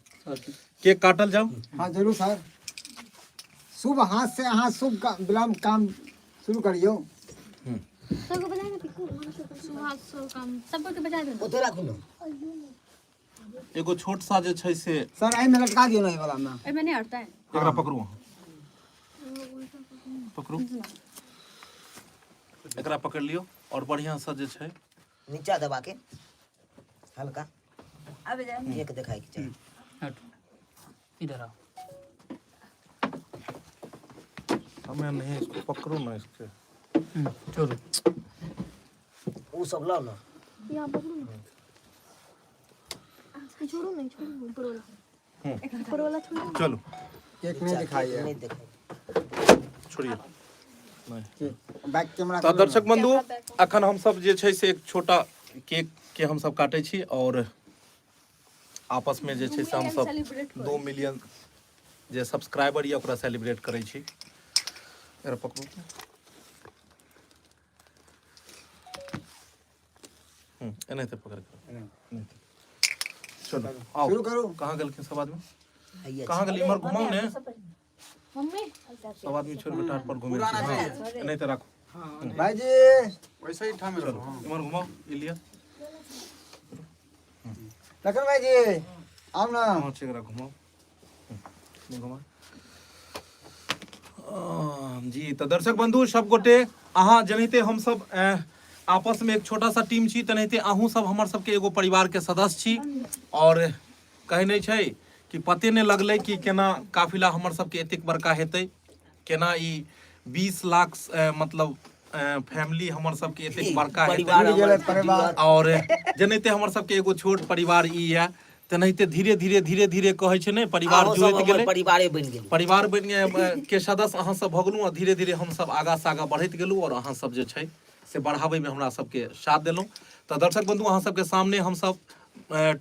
केक काटल जाओ। हाँ जरूर सर, शुभ हाथ से अहाँ शुभ विलम्ब काम शुरू करियौ। सबके बजा दे काम, सबके बजा दे। ओते राखू ने। एगो छोट सा जे छै से सर एहिमे लटका दियौ ने, एहि वाला में। एहिमे नहि अड़तै। एकरा पकड़ू, अहाँ पकड़ू, एकरा पकड़ लियौ और बढ़िया से जे छै नीचा दबा के हल्का आबि जाए। केक देखाय के चाही। हटो, इधर आओ। समय नहीं है, इसको पकड़ो ना इसके। छोड़ो। उ सब लाओ ना। यहाँ पकड़ो ना, छोड़ो नहीं, छोड़ो ऊपर वाला, ऊपर वाला छोड़ो। चलो। केक नहीं दिखाई है। नहीं देखाय। छोड़िए नहीं। Bank camera. तऽ दर्शक बंधु, अखन हमसब जे छै से एक छोटा केक के हमसब काटै छी और आपस में जे छै से हमसब 2 मिलियन जे सब्सक्राइबर यऽ ओकरा सेलिब्रेट करै छी। एकरा पकड़ू। एनाहिते पकड़ के, एनाहिते। चलू, आउ। शुरू करू। कहाँ गेलखिन सब आदमी? हैया। कहाँ गेल? इम्हर घुमाउ ने। मम्मी। सब आदमी छोड़ के टाट पर घुमे पुराना छी। हाँ, चाहिए। एनाहिते राखू। भाईजी। वैसे ही ठामे रहो, हाँ। इम्हर घुमाउ, ई लिअ। लखन भाईजी, आउ ना। हाँ, छै, एकरा घुमाउ, घुमाउ। जी, तऽ दर्शक बंधु सब गोटे, अहाँ जेनाहिते हमसब आपस में एक छोटा सा टीम छी, तेनाहिते अहूँ सब हमर सबके एगो परिवार के सदस्य छी। और कहै नहि छै कि पते नहि लगलै कि केना काफिला हमर सबके एतेक बड़का हेतै, केना ई 20 लाख मतलब फैमिली हमर सबके एतेक बड़का हेतै। परिवार जुड़ि गेलै हमर परिवार। और जेनाहिते हमर सबके एगो छोट परिवार ई यऽ, तेनाहिते धीरे धीरे धीरे धीरे कहै छै ने, परिवार अहूँ सब जुड़ैत हमर गेलै। परिवारे बनि गेल। परिवार बनि के सदस्य अहाँ सब भऽ गेलहुँ आ धीरे धीरे हमसब आगाँ से आगाँ बढ़ैत गेलहुँ और अहाँ सब जे छै से बढ़ाबैमे हमरा सबके साथ देलहुँ। तऽ दर्शक बंधु, अहाँ सबके सामने हमसब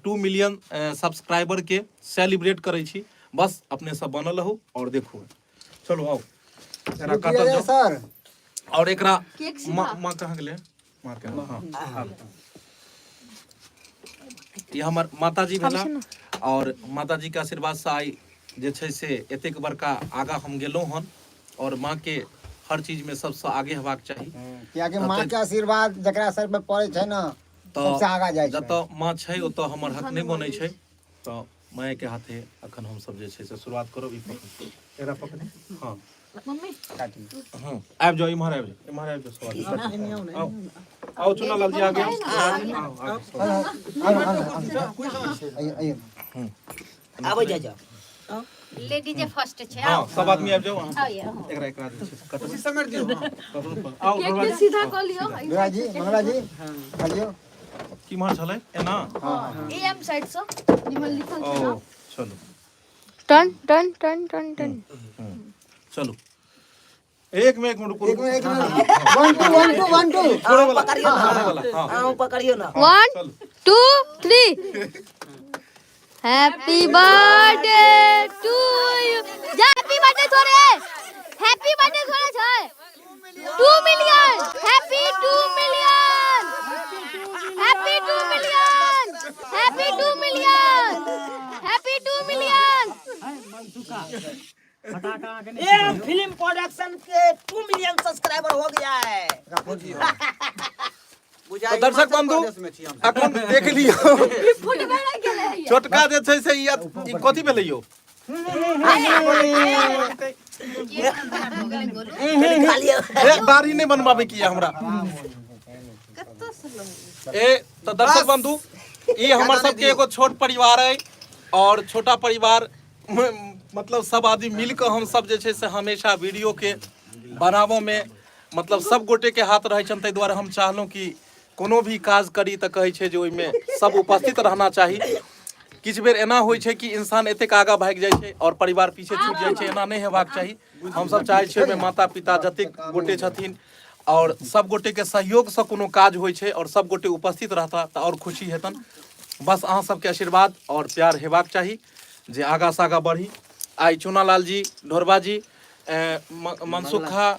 2 मिलियन सब्सक्राइबर के सेलिब्रेट करै छी। बस अपने सब बनल रहू और देखू। चलू, आउ, एकरा शुरू काटल किया जाए जाउ। सर। और एकरा केक सीधा। माँ, माँ कहाँ गेलै? माँ के, हाँ, आब। ई हमर माताजी भेला और माताजी के आशीर्वाद से आइ जे छै से एतेक बड़का आगाँ हम गेलहुँ हन और माँ के हर चीज में सबसँ आगे हेबाक चाही। कियाकि माँ के आशीर्वाद जकरा सर पे पड़ै छै ने, तऽ सबसे आगा जाइ छै। जतऽ माँ छै ओतऽ हमर हक नहि बनै छै। तऽ मायके हाथे अखन हमसब जे छै से शुरुआत करब। ई पकड़, एकरा पकड़। हाँ। मम्मी। काटी। हाँ, आबि जाओ, इम्हर आबि जाओ, इम्हर आबि जाओ सब आदमी। आउ, आउ, चुना लाल जी, आगे आउ, आउ, आगे सब। आउ, आउ, आउ, आइयो, आइयो। आबै जा जाओ। लेडीजे फर्स्ट छै। हाँ, सब आदमी आबि जाओ अहाँ। आउ ये, अहाँ। एकरा एकरा जे छै से कटबै। उसी समय दियौ, हाँ। ककरो पर। आउ केक ढोलबा के जी। सीधा कऽ लियौ। दुर्गा जी, मंगला जी, खाइयो। किम्हर छलै एना? ए एम साइड से निमन लिखल छै ना। ओ चलू। टन टन टन टन टन। चलू, एक में, एक मिनट रुकू। एक मिनट, एक मिनट, 1 2 1 2 1 2। छोड़े वाला। पकड़ियो ना। छोड़े वाला, हाँ। अहूँ पकड़ियो ना। 1 चलू। 2 3, हैप्पी बर्थडे टू you. जा, हैप्पी बर्थडे थोड़े, हैप्पी बर्थडे थोड़े छै। 2 million, happy 2 million, happy 2 million, happy 2 million, happy 2 million. फटाका अहाँके नहि। ए फिल्म प्रोडक्शन के 2 मिलियन सब्सक्राइबर हो गया है। बुझाइ तऽ दर्शक हिमाचल बंधु, प्रदेश में छी हम। अखन देख लियौ, फुटबे गेलै हैया। छोटका जे छै से ई कथी भेलै यौ? कनि खा लियौ। ए दाढ़ी नहि बनबाबै की हमरा? ए तऽ दर्शक बंधु, ई हमर सबके एगो छोट परिवार अइ और छोटा परिवार मतलब सब आदमी मिल कऽ हम सब जे छै से हमेशा वीडियो के बनाबऽ में मतलब सब गोटे के हाथ रहै छनि। ताहि दुआरे हम चाहलहुँ कि कोनो भी काज करी तऽ कहै छै जे ओहिमे सब उपस्थित रहना चाही। किछु बेर एना होइ छै कि इंसान एतेक आगाँ भागि जाइ छै आओर परिवार पीछे छूटि जाइ छै। एना नहि हेबाक चाही। हमसब चाहै छियै ओहिमे माता पिता जतेक गोटे छथिन आओर सब गोटेके सहयोगसँ कोनो काज होइ छै आओर सब गोटे उपस्थित रहता तऽ आओर खुशी हेतनि। बस अहाँ सबके आशीर्वाद आओर प्यार हेबाक चाही जे आगाँ से आगाँ बढ़ी। आइ चुनालाल जी, ढोरबा जी, मनसुखा,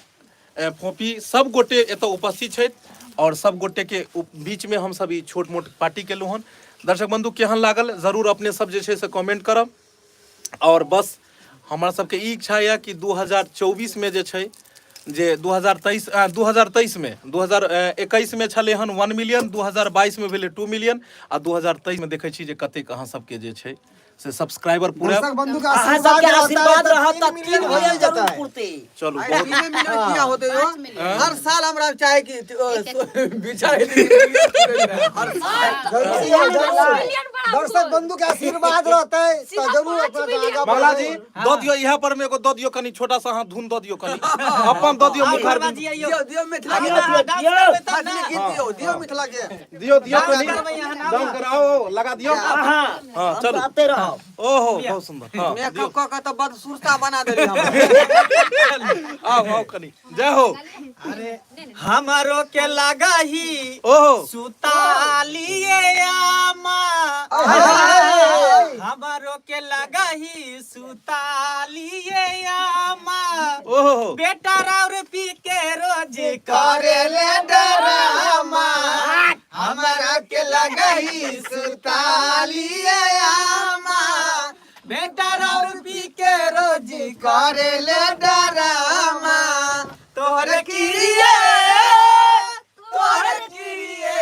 फोपी सब गोटे एतऽ उपस्थित छथि आओर सब गोटेके बीचमे हमसब ई छोट मोट पार्टी केलहुँ हन। दर्शक बंधु, केहन लागल जरूर अपने सब जे छै से कमेंट करब। आओर बस हमरा सबके ई इच्छा यऽ कि 2024 मे जे छै जे 2023 2023 मे 2021 मे छलै हन 1 मिलियन, 2022 मे भेलै 2 मिलियन आ 2023 मे देखै छी जे कतेक अहाँ सबके जे छै से सब्सक्राइबर पूरा दर्शक बंधु के अहाँ सबके आशीर्वाद आशीर्वाद रहत रहत तऽ तऽ 3 3 मिलियन मिलियन भइए जरूर जेतै। पुरतै। चलू आइ बहुत 3 मिलियन किया होतै यौ? हर साल हमरा चाहे कि बिचारे हर साल जरूर यौ, जरूर। दर्शक बंधु के आशीर्वाद रहतै तऽ जरूर अपना के आगाँ मंगला जी बढ़बै। दऽ दियौ इएह पर मे एगो दऽ दियौ कनि छोटा सा अहाँ धुन दऽ दियौ कनि अपन दऽ दियौ मुखार दियौ दियौ मिथिला के दियौ, दियौ। मैथिली गीत दियौ दियौ मिथिला के दियौ दियौ कनि करबै अहाँ, नाम डांस कराओ लगा दियौ अहाँ हाँ हम चलू आते रहब। ओहो बहुत सुंदर हाँ मेकअप कऽ के तऽ बदसूरता बना देली हमरा। आओ आओ कनि जय हो। अरे हमारो के लगा ही ओहो सुता लिए आमा, हमारो के लगा ही सुता लिए आमा, ओहो बेटा राउर पी के रोज करे ले डरामा, हमरा के लगही सुता लिए आमा, बेटा राउर पी के रोज करे ले डरामा, तोहर किरिए तोहर किरिए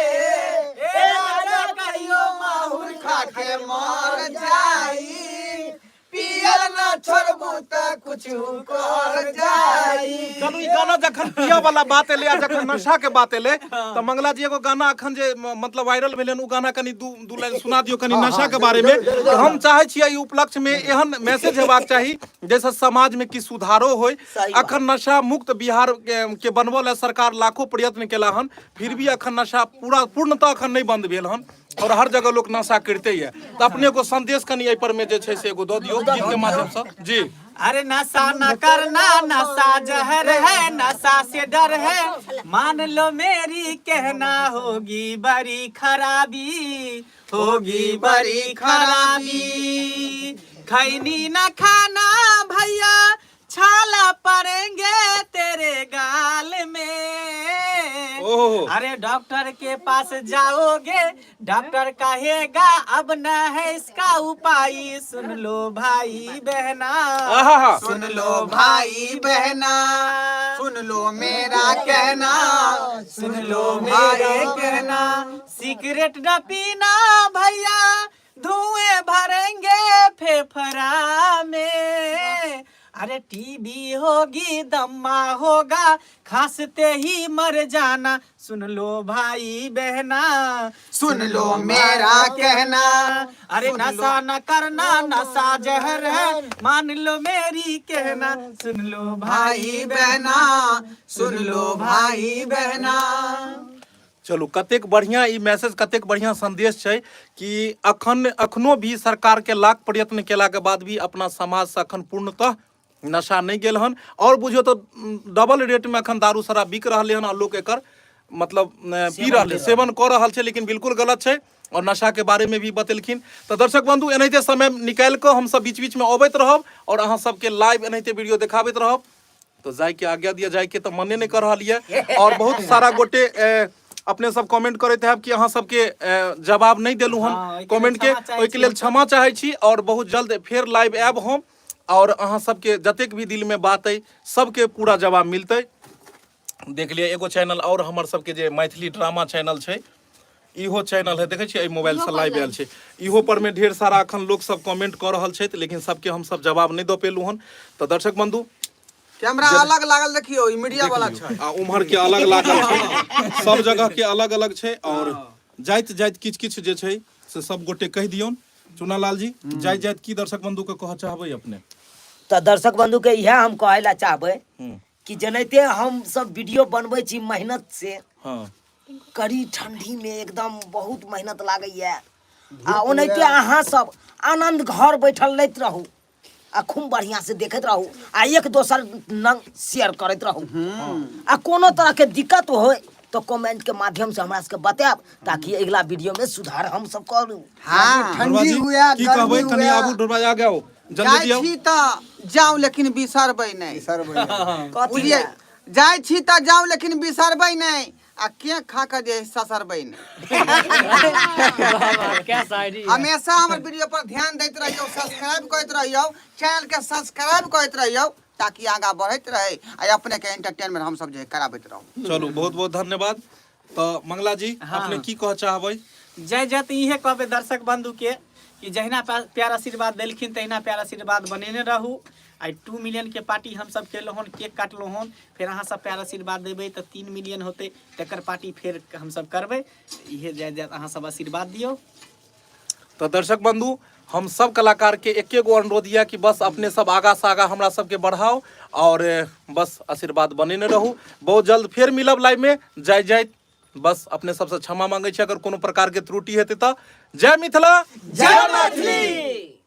ए राजा कहियो माहुर खा के मर जाई, पियल ना छोड़बू त कुछ कर जाई। चलू ई गाना जखन पिया वाला बात एलै आ जखन नशा के बात एलै तऽ मंगला जी एगो गाना अखन जे मतलब वायरल भेलै हन, ओ गाना कनि दू लाइन सुना दियौ कनि नशा के बारे में। हम चाहै छियै एहि उपलक्ष्य में एहन मैसेज हेबाक चाही जाहिसँ समाज में किछु सुधारो होय। अखन नशा मुक्त बिहार के बनबऽ लए सरकार लाखों प्रयत्न केला हन, फिर भी अखन नशा पूरा पूर्णतः अखन नहि बंद भेल हन और हर जगह लोक नशा करिते यऽ। तऽ अपने एगो संदेश कनि एहि पर में जे छै से एगो दऽ दियौ गीत के माध्यमसँ। जी। अरे नशा न करना, नशा जहर है, नशा से डर है, मान लो मेरी कहना होगी बड़ी खराबी, होगी बड़ी खराबी, खैनी न खाना भैया छाला पड़ेंगे तेरे गाल में। ओहो। अरे डॉक्टर के पास जाओगे डॉक्टर कहेगा अब न है इसका उपाय, सुन लो भाई बहना, आहा। सुन लो भाई बहना, सुन लो मेरा कहना, सुन लो मेरे कहना, सिगरेट न पीना भैया धुएं भरेंगे फेफड़ा में, अरे टीबी होगी दम्मा होगा खांसते ही मर जाना, सुन लो भाई बहना, सुन लो मेरा कहना, अरे नशा न करना, नशा जहर है, मान लो मेरी कहना, सुन लो भाई बहना, सुन लो भाई बहना। चलू कतेक बढ़िया ई मैसेज, कतेक बढ़िया संदेश छै कि अखन अखनो भी सरकार के लाख प्रयत्न केला के बाद भी अपना समाज से अखन पूर्णतः नशा नहि गेल हन और बुझियौ तऽ डबल रेट में अखन दारू शराब बिक रहलै हन आ लोक एकर मतलब पी रहलै, सेवन कऽ रहल छै, लेकिन बिल्कुल गलत छै। और नशा के बारे में भी बतेलखिन। तऽ दर्शक बंधु एनाहिते समय निकालि कऽ हमसब बीच बीच में अबैत रहब और अहाँ सबके लाइव एनाहिते वीडियो देखाबैत रहब। तो जाय के आज्ञा दिया, जाय के तो मने नहीं कर रहल ये। और बहुत सारा गोटे अपने सब कमेंट करैत हैब कि अहाँ सबके जवाब नहीं देलहुँ हम हाँ, ओहिके लेल कमेंट के, क्षमा चाहै ओहिके लेल छी। क्षमा चाहै छी। और बहुत जल्द फेर लाइव आयब हम और अहाँ सबके जतेक भी दिल में बात अइ सबके पूरा जवाब मिलतै। देख लिअ एगो चैनल और हमर सबके जे मैथिली ड्रामा चैनल छै, इहो चैनल है, देखै छियै एहि मोबाइल से लाइव आयल छै, इहो पर में ढेर सारा अखन लोक सब कमेंट कऽ रहल छथि, लेकिन सबके हम सब जवाब नहि दऽ पेलहुँ हन। तऽ दर्शक बंधु कैमरा अलग लागल देखियौ, ई मीडिया वाला छै आ उम्हर के अलग लागल छै, सब जगह के अलग अलग छै। और जाइत जाइत किछु किछु जे छै से सब गोटे कहि दियौन। चुनालाल जी, जाइत जाइत की दर्शक बंधु के कहऽ चाहबै अपने? तऽ दर्शक बंधु के इएह हम कहै लए चाहबै कि जेनाहिते हम सब वीडियो बनबै छी मेहनत से, हाँ, कड़ी ठंडी में एकदम बहुत मेहनत लागैया, आ ओनाहिते अहाँ सब आनंद घर बैठल लैत रहू आ खूब बढ़िया से देखैत रहू आ एक दोसर नंग शेयर करैत रहू। आ कोनो तरह के दिक्कत होय तो कमेंट के माध्यम से हमरा सबके बतायब ताकि अगला वीडियो में सुधार हम सब करू। हाँ। ढोरबा ठंडी जी, हुआ, की गर्मी कहबै कनि हुआ। आबू ढोरबा, आगे आओ जल्दी जाइ दियौ। छी तऽ जाउ लेकिन बिसरबै नहि। बिसरबै नहि। कथी बुझलियै, लए? जाइ छी तऽ जाउ लेकिन बिसरबै नहि। आ केक खा के जे ससरबै नहि। क्या शायरी है। हमेशा हमर वीडियो पर ध्यान दैत रहियौ, सब्सक्राइब करैत रहियौ, चैनल के सब्सक्राइब करैत रहियौ ताकि आगाँ बढ़ैत रहे आ अपने के एंटरटेनमेंट हम सब जे कराबैत रहू। चलू, बहुत बहुत धन्यवाद। तऽ मंगला जी, अपने की कह चाहबै? जय जय। तऽ इहे कहबै दर्शक बंधु के कि जहिना प्यार आशीर्वाद देलखिन तहिना प्यार आशीर्वाद बनेने रहू। आइ 2 मिलियन के पार्टी हमसब केलहुँ हन, केक काटलहुँ हन, फेर अहाँ सब प्यार आशीर्वाद देबै तऽ 3 मिलियन होतै, तकर पार्टी फेर हमसब करबै। इहे जय जय, अहाँ सब आशीर्वाद दियौ। तऽ दर्शक बंधु, हम सब कलाकार के एके गो अनुरोध यऽ कि बस अपने सब आगा से आगा हमरा सबके बढ़ाओ और बस आशीर्वाद बनेने रहू। बहुत जल्द फेर मिलब लाइव में। जय जय। बस अपने सबसे क्षमा मांगे छी अगर कोनो प्रकार के त्रुटि हेतै तऽ। जय मिथिला, जय मैथिली।